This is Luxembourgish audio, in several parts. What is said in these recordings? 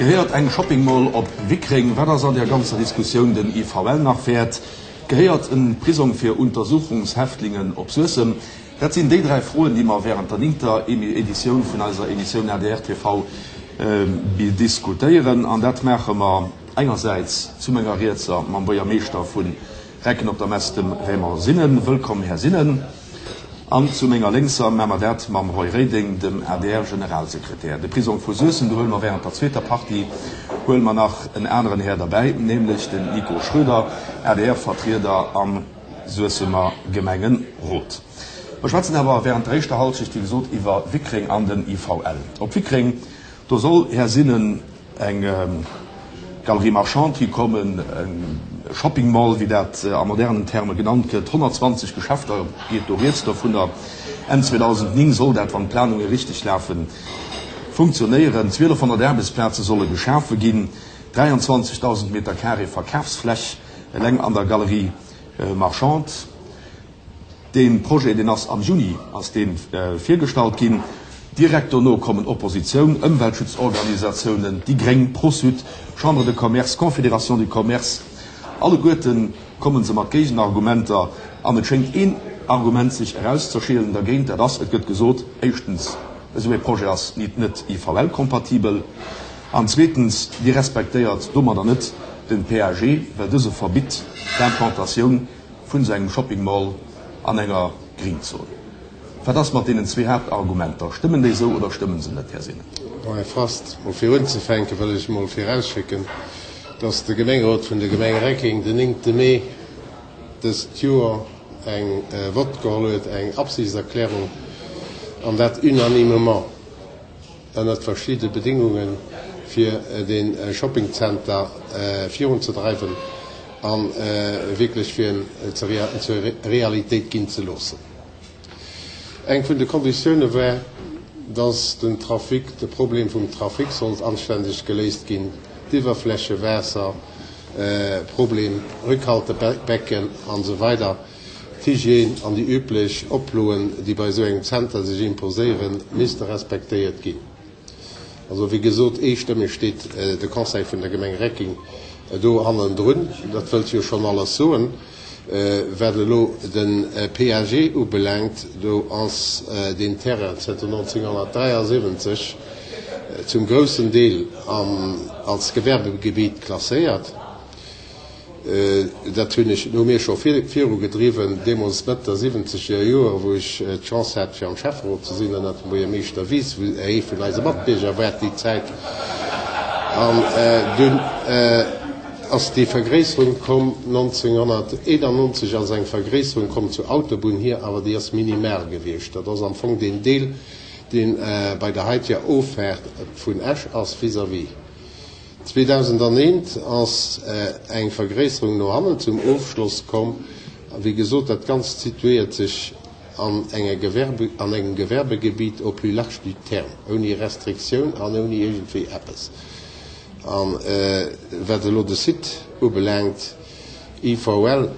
Gehéiert eng Shopping Mall op Wickreng? Wat ass an der ganzer Diskussioun den IVL nach wäert? Gehéiert en Prisong fir Untersuchungshäftlingen op Suessem? Dat sinn déi 3 Froen, déi mer während der néngter Editioun vun eiser Emissioun adr TV diskutéieren. An dat maache mer engersäits zu menger Rietser mam Buergermeeschter vu Recken op der Mess, dem Raymond Sinnen. Wëllkomm, Här Sinnen. An zu menger Lénkser maache mer dat mam Roy Reding, dem ADR-Generalsekretär. De Prisong vu Suessem, do huele mer während der zweeter Partie huele mer nach en aneren Här derbäi, nämlech den Nico Schroeder, ADR-Vertrieder am Suessemer Gemengerot. Mer schwätzen awer während der éischter Halschecht, wéi gesot, iwwer Wickreng an den IVL. Op Wickreng, do soll, Här Sinnen, eng Galerie marchande hikommen, e Shopping Mall, wéi dat a modernen Terme genannt gëtt. 120 Geschäfter geet do rieds dovunner. Enn 2009 soll dat, wann d'Planunge richteg lafen, funktionéieren. 1.200 Aarbechtsplaze solle geschafe ginn, 23.000 Meter Carré Verkafsfläch eleng an der Galerie marchande. Dee Projet, deen ass am Juni ass dee virgestallt ginn. Direkt dono kommen Oppositioun, Ëmweltschutzorganisatiounen, déi Gréng, Pro-Sud, Chambre de Commerce, Confédération du Commerce, alleguerte komme se mat Géigenargumenter. An et schéngt een Argument sech erauszerschielen dergéint, dat ass, et gëtt gesot, éischtens, esou ee Projet ass net IVL-kompatibel, an zweetens, Dir respektéiert domadder net den PAG, well dëse verbitt d'Implantatioun vun esou engem Shopping Mall an enger Gringzon. Wat ass mat deenen zwee Haaptargumenter? Stëmmen déi esou oder stëmmen se net, Här Sinnen? Bon, Här Fast, mol fir unzefänke wëll ech mol virausschécken, dass de Gemengerot vun der Gemeng Reckeng den néngte Mee dëst Joer eng Vott geholl huet, eng Absichtserklärung, an dat unanimement. ënnert verschidde Bedingungen, fir dee Shoppingzenter virunzedreiwen a wierklech fir en zur Realitéit ginn ze loossen. Eng vun de Konditioune war, dass den Trafic, de Problem vum Trafic sollt anständeg geléist ginn, d'Iwwerflächewaasser, Problem, Rückhaltebecken an esou weider. D'Hygiène an déi üblech Oploen, déi bei esou engem Zenter sech imposéieren, misste respektéiert ginn. Also wéi gesot, eestëmmeg steet de Conseil vun der Gemeng Recking do hannendrun. Dat wëllt jo schonn alles soen. Wat elo de PAG ubelaangt, do ass deen Terrain zënter 1973 zum groussen Deel als Gewerbegebiet klasséiert. Dat hunn ech, hu mir scho viru gedriwwen, deemools Mëtt der siwwenzeger Joer, wou ech d'Chance hat fir am Schäfferot ze sinn ënnert dem Buergermeeschter Wies, wou ee vun eise Matbierger war déi Zäit. An dunn ass déi Vergréisserung komm, 1991 ass eng Vergréisserung komm zur Autobunn hier, awer déi ass minimal gewiescht. Dat ass am Fong deen Deel, dee bei der heiteger Offaart vun Esch ass vis-à-vis. 2001 ass eng Vergréisserung no hannen zum Ofschloss komm. A wéi gesot, dat Ganzt situéiert sech an enger Gewerbe, an engem Gewerbegebiet au plus large du terme, ouni Restriktioun an ouni iergendwéi eppes. A wat elo de Site ubelaangt, IVL,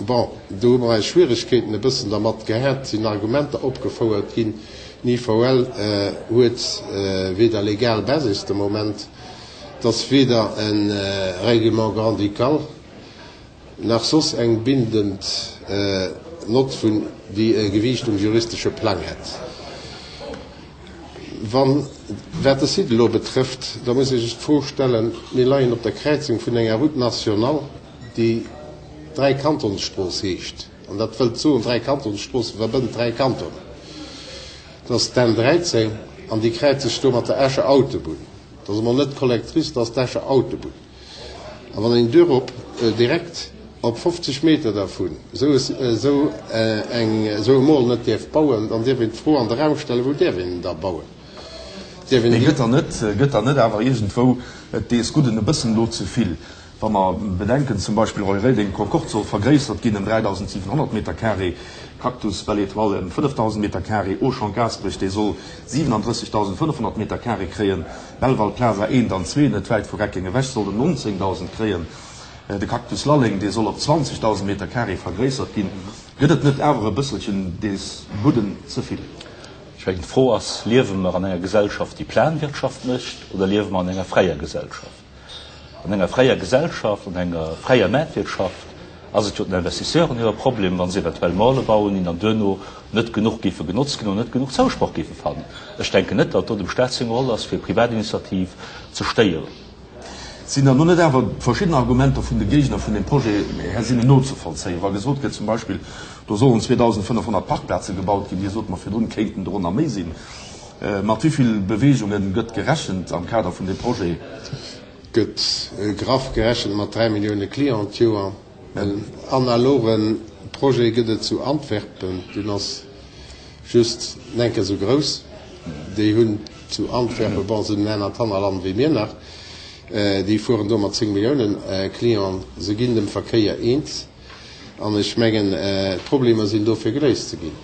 bon, do hu mer eis Schwieregkeeten e bëssen dermat gehat, sinn Argumenter opgefouert ginn. Den IVL huet weder legal Basis de Moment, et ass weder e Règlement grand-ducal nach soss eng bindend Nott vun, déi e Gewiicht um juristesche Plang hätt. Wann, wat de Site elo betrëfft, da muss ee sech d'Fro stellen, Mir leien op der Kräizung vun enger Route nationale, déi Dräikantonsstrooss heescht, an dat wëllt soen, Dräikantonsstrooss verbënnt dräi Kantonen, dat ass d'N 13, an déi kräizt sech do mat der Escher Autobunn. Dat ass emol net d'Collectrice, dat ass d'Escher Autobunn. A wann een duerop direkt op 50 Meter dervun esou eng, esou e Mall net däerf bauen, dann dierf een d'Fro an de Raum stellen, Wou däerf een en da bauen? Dierf een. Mee gëtt dann net, gëtt dann net awer iergendwou et dees Gudden e bëssen elo ze vill? Wa mer bedenken zum Beispill Roy Reding, d'Concorde soll vergréissert ginn ëm 3.700 Meter carré, Cactus Belle Étoile ëm 5.000 Meter carré, Auchan Gaasperech, dee soll 37.500 Meter carré kréien, Belval Plaza 1 an 2, net wäit vu Reckeng ewech, soll en 19.000 kréien, de Cactus Lalleng, dee soll op 20.000 Meter carré vergréissert ginn. Gëtt et net awer e bësselchen dees Gudden ze vill? Ech mengen, d'Fro ass, Liewe mer an enger Gesellschaft, déi Planwirtschaft mécht, oder liewe mer an enger fräier Gesellschaft? An enger fräier Gesellschaft, an enger fräier Maartwirtschaft ass et jo den Investisseuren hire Problem, wa se eventuell Mallë bauen, déi dann duerno net genuch géife genotzt ginn oder net genuch Zousproch géife fannen. Ech denken net, datt do dem Staat seng Roll ass, fir Privatinitiativ ze stéieren. Sinn dann do net awer verschidden Argumenter vun de Géigner vun deem Projet, Här Sinnen, nozevollzéien, wa gesot gëtt zum Beispill, do sollen 2.500 Parkplaze gebaut ginn, Dir sot mer virdrun, kéinten der och nach méi sinn. Mat wéi vill Beweegunge gëtt gerechent am Kader vun deem Projet? Gëtt graff gerechent mat 3 Millioune Clienten d'Joer. En analoge Projet gëtt et zu Antwerpen, deen ass just enke sou grouss. Déi hunn zu Antwerpen, bon, se hunn en anert Hannerland wéi mir nach, déi fueren do mat 10 Milliounen Clienten. Se ginn dem Verkéier eens an ech mengen, d'Problemer sinn do fir geléist ze ginn.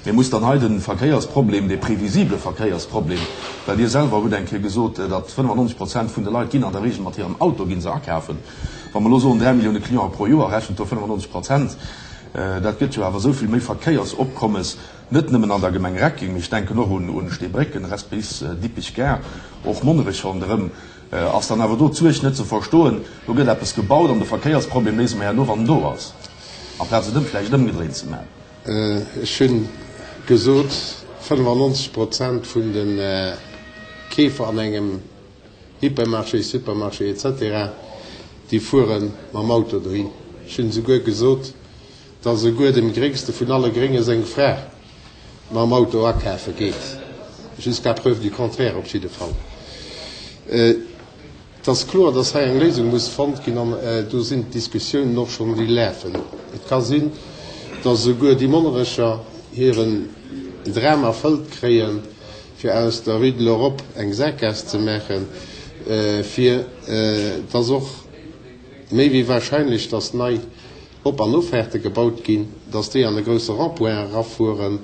Mee muss dann hei de Verkéiersproblem, dee previsible Verkéiersproblem, well Dir selwer hutt eng Kéier gesot, datt 95 Prozent vun de Leit ginn an der Regel mat hirem Auto ginn se akafen, wa mer elo soen 3 Millioune Clienten pro Joer, rechent do 95 Prozent, dat gëtt jo awer esou vill méi Verkéiersopkommes, net nëmmen an der Gemeng Recking, mee ech denken och un Steebrécken resp. Bis Dippech Gare, och Monnerech ronderëm. Ass dann awer do d'Suerg net ze verstoen, do gëtt eppes gebaut an de Verkéiersproblem léise mer herno, wann en do ass, amplaz et ëm vläicht ëmgedréint ze maachen? Ech hunn gesot, 95 Prozent vun de Keefer an engem Hypermarché, Supermarché etc. Déi fuere mam Auto dohin. Ech hunn esouguer gesot, datt esouguer dem Gréngste vun alle Grénge seng Fra mam Auto akafe geet, jusqu'à preuve du contraire op jidde Fall. Et ass kloer, dass hei eng Léisung muss fonnt ginn an do sinn d'Diskussiounen och schonn, déi lafen. Et ka sinn, dass esouguer déi Monnerecher hiren Dram erfëllt kréien, fir aus der Rue de l'Europe eng Sakgaass ze maachen, fir dass och méi wéi wahrscheinlech, dass nei Op an Offaarte gebaut ginn, dass déi an e grousse Rond-point erafueren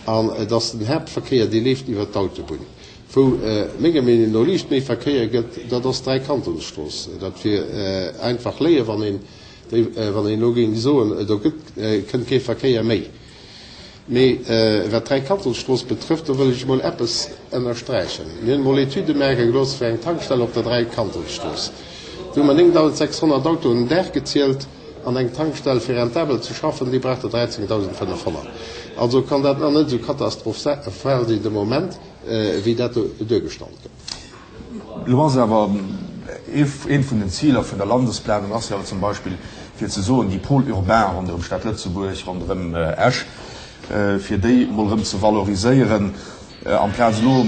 an dass den Haaptverkéier, dee leeft iwwert d'Autobunn. Wou menger Meenung no liicht méi Verkéier gëtt, dat ass d'Dräikantonsstrooss. Dat wier einfach léie wann een déi, wann een elo géing soen, do gëtt, kënnt kee Verkéier méi. Mee wat d'Dräikantonsstrooss betrëfft, do wëll ech emol eppes ënnersträichen. Mir hunn emol Etüde maache gelooss fir eng Tankstell op der Dräikantonsstrooss. Do hu mer 9.600 Autoen den Dag gezielt. An eng Tankstell fir rentabel ze schaffen, déi brauch der 13.500. Also kann dat nach net esou katastrophal sinn de Moment, wéi dat do duergestallt gëtt. Elo ass awer eent vun den Ziler vun der Landesplanung ass jo awer zum Beispill fir ze soen, déi Pôles urbains ronderëm d'Stad Lëtzebuerg, ronderëm Esch, fir déi emol erëm ze valoriséieren, amplaz elo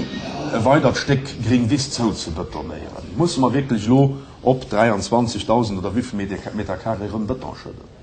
e weidert Stéck gréng Wiss zouzebetonéieren. Musse mer wierklech elo op 23.000 oder wéivill Meter carré erëm Beton schëdden?